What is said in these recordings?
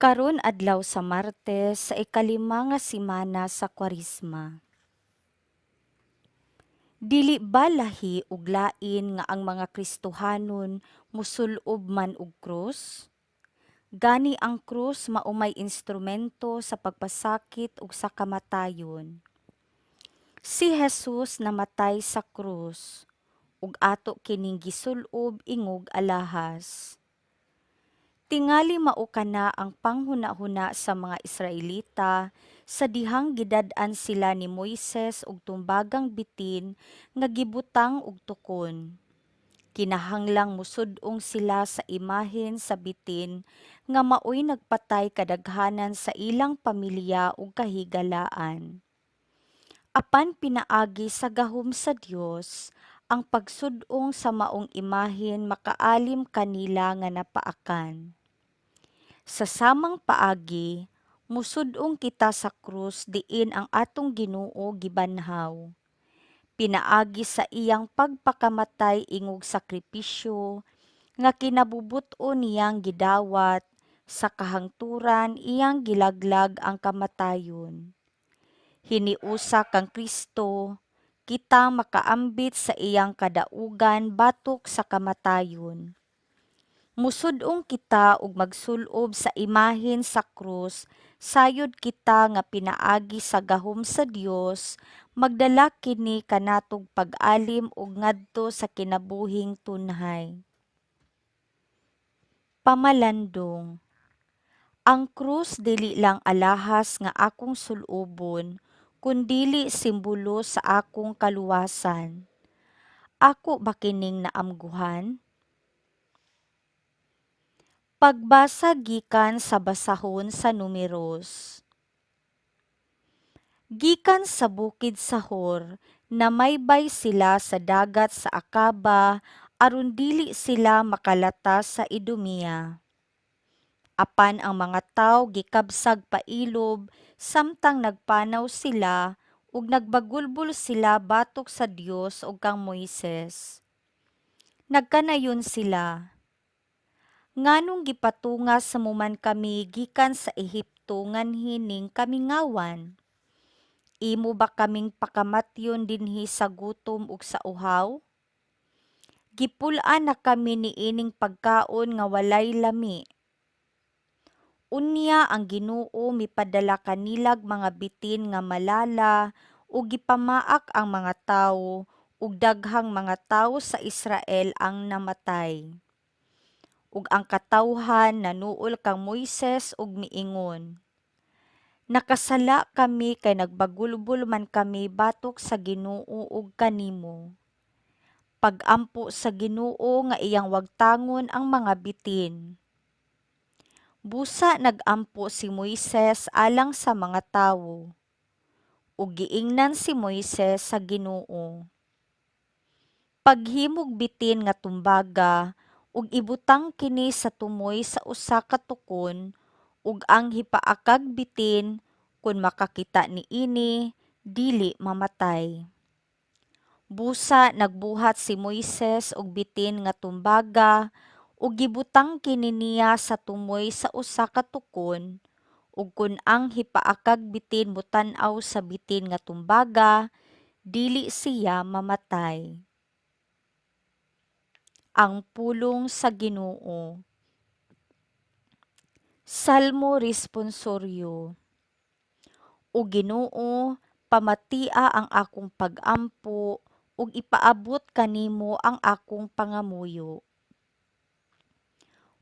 Karon adlaw sa Martes sa ikalima nga semana sa Kwaresma. Dili ba lahi ug lain nga ang mga Kristohanon mosul-ob man og krus? Gani ang krus mao may instrumento sa pagpasakit ug sa kamatayon. Si Jesus namatay sa krus ug ato kining gisul-ob ingog alahas. Tingali mao kana ang panghunahuna sa mga Israelita sa dihang gidad-an sila ni Moises og tumbagang bitin nga gibutang og tukon. Kinahanglang mosud-ong sila sa imahen sa bitin nga maoy nagpatay kadaghanan sa ilang pamilya ug kahigalaan. Apan pinaagi sa gahom sa Dios, ang pagsud-ong sa maong imahen makaalim kanila nga napaakan. Sa samang paagi, mosud-ong kita sa krus diin ang atong Ginoo gibanhaw. Pinaagi sa iyang pagpakamatay ingog sakripisyo nga kinabubut-on niyang gidawat, sa kahangturan iyang gilaglag ang kamatayon. Hiniusa kang Kristo, kita makaambit sa iyang kadaugan batok sa kamatayon. Mosud-ong kita ug magsul-ob sa imahen sa krus sayod kita nga pinaagi sa gahom sa Dios magdala kini kanatog pag-alim ug ngadto sa kinabuhing tunhay. Pamalandong. Ang krus dili lang alahas nga akong sul-obon, kundili simbolo sa akong kaluwasan. Ako ba kining naamguhan? Pagbasa gikan sa basahon sa Numeros. Gikan sa bukid sa Hor, namaybay sila sa dagat sa Akaba aron dili sila makalata sa Idumea. Apan ang mga tawo gikabsag pailob samtang nagpanaw sila ug nagbagulbol sila batok sa Dios ug kang Moises. Nagkanayon sila, "Nganong gipatungas mo man kami gikan sa Ehipto nganhi ning kamingawan? Imo ba kaming pakamatyon dinhi sa gutom ug sa uhaw? Gipul-an na kami niining pagkaon nga walay lami." Unya ang Ginoo mipadala kanilag mga bitin nga malala ug gipamaak ang mga tawo, ug daghang mga tawo sa Israel ang namatay. Ug ang katawhan nanuol kang Moises ug miingon, "Nakasala kami kay nagbagulbol man kami batok sa Ginoo ug kanimo. Pag-ampo sa Ginoo nga iyang wagtangon ang mga bitin." Busa nag-ampo si Moises alang sa mga tawo. Ug giingnan si Moises sa Ginoo, "Paghimog bitin nga tumbaga ug ibutang kini sa tumoy sa usa ka tukon, ug ang hipaakag bitin, kon makakita niini, dili mamatay." Busa nagbuhat si Moises og bitin nga tumbaga ug gibutang kini niya sa tumoy sa usa ka tukon, ug kon ang hipaakag bitin motan-aw sa bitin nga tumbaga, dili siya mamatay. Ang pulong sa Ginoo. Salmo responsoryo. O Ginoo, pamatia ang akong pag-ampo ug ipaabot kanimo ang akong pangamuyo.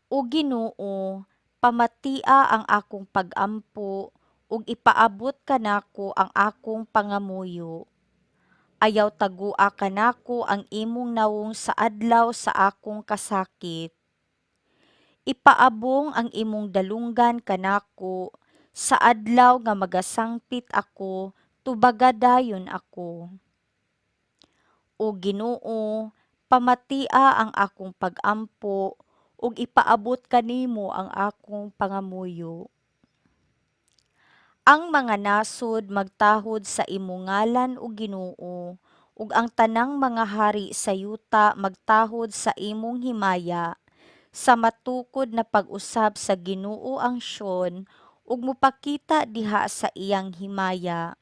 O Ginoo, pamatia ang akong pag-ampo ug ipaabot kanako ang akong pangamuyo. Ayaw tagua kanako ang imong nawong sa adlaw sa akong kasakit. Ipaabong ang imong dalunggan kanako sa adlaw nga magasangpit ako, tubaga dayon ako. O Ginoo, pamatia ang akong pag-ampo ug ipaabot kanimo ang akong pangamuyo. Ang mga nasod magtahod sa imong ngalan, o Ginoo, ug ang tanang mga hari sa yuta magtahod sa imong himaya, Sa matukod na pag-usab sa Ginoo ang Sion ug mopakita diha sa iyang himaya.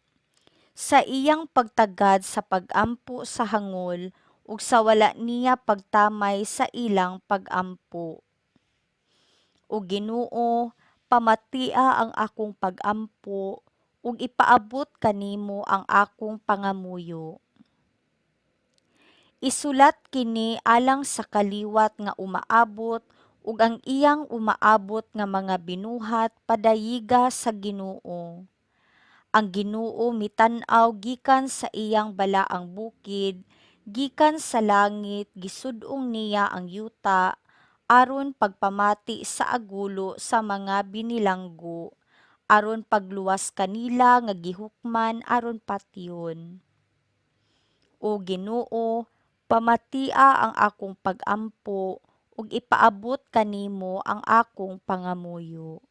Sa iyang pagtagad sa pag-ampo sa hangol ug sa wala niya pagtamay sa ilang pag-ampo. O Ginoo, pamatia ang akong pag-ampo ug ipaabot kanimo ang akong pangamuyo. Isulat kini alang sa kaliwat nga umaabot ug ang iyang umaabot nga mga binuhat padayiga sa Ginoo. Ang Ginoo mitan-aw gikan sa iyang balaang bukid, gikan sa langit gisud-ong niya ang yuta aron pagpamati sa agulo sa mga binilanggo, aron pagluwas kanila nga gihukman aron patyon. O Ginoo, pamatia ang akong pag-ampo ug ipaabot kanimo ang akong pangamuyo.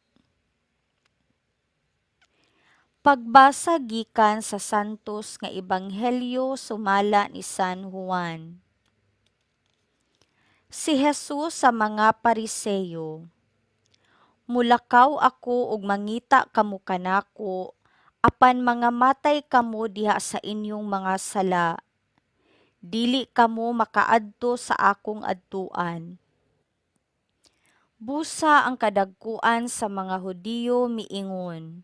Pagbasa gikan sa Santos nga Ebanghelyo sumala ni San Juan. Si Jesus sa mga Pariseo. Mulakaw ako ug mangita kamo kanako, apan mangamatay kamo diha sa inyong mga sala. Dili kamo makaadto sa akong adtuan. Busa ang kadagkuan sa mga Hudiyo miingon,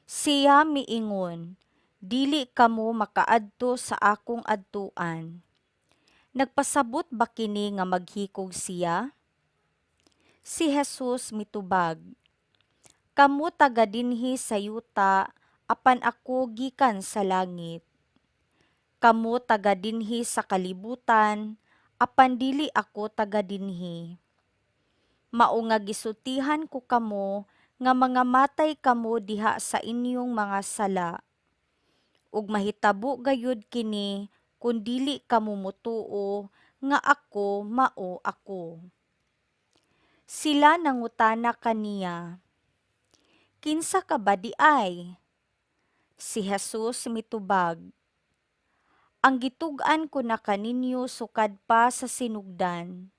"Siya miingon, 'Dili kamo makaadto sa akong adtuan.' Nagpasabot ba kini nga maghikog siya?" Si Jesus mitubag, "Kamo taga dinhi sa yuta, apan ako gikan sa langit. Kamo taga dinhi sa kalibutan, apan dili ako taga dinhi. Mao nga gisultihan ko kamo nga mangamatay kamo diha sa inyong mga sala. Ug mahitabo gayud kini kun dili kamo motuo nga ako mao ako." Sila nangutana kaniya, "Kinsa ka ba diay?" Si Jesus mitubag, "Ang gitug-an ko na kaninyo sukad pa sa sinugdan.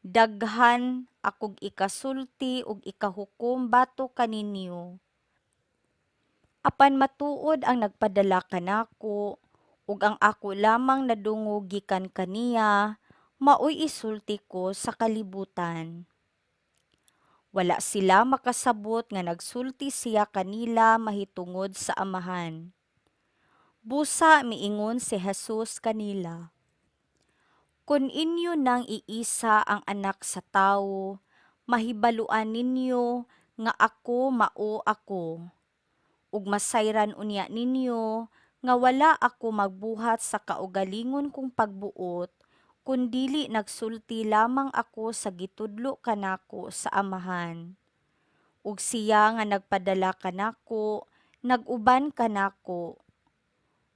Daghan akog ikasulti ug ikahukom batok kaninyo. Apan matuod ang nagpadala kanako, ug ang ako lamang nadungog gikan kaniya, maoy isulti ko sa kalibutan." Wala sila makasabot nga nagsulti siya kanila mahitungod sa Amahan. Busa miingon si Jesus kanila, "Kun inyo nang iisa ang Anak sa Tawo, mahibaluan ninyo nga ako mao ako. Ug masayran unya ninyo nga wala ako magbuhat sa kaugalingon kong pagbuot, kundili nagsulti lamang ako sa gitudlo kanako sa Amahan. Ug siya nga nagpadala kanako, nag-uban kanako.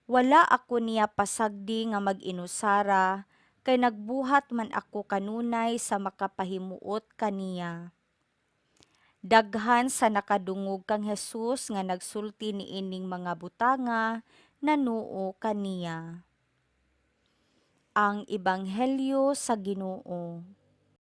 Wala ako niya pasagdi nga mag-inusara, kay nagbuhat man ako kanunay sa makapahimuot kaniya." Daghan sa nakadungog kang Jesus nga nagsulti niining mga butanga nanuo kaniya. Ang Ebanghelyo sa Ginoo.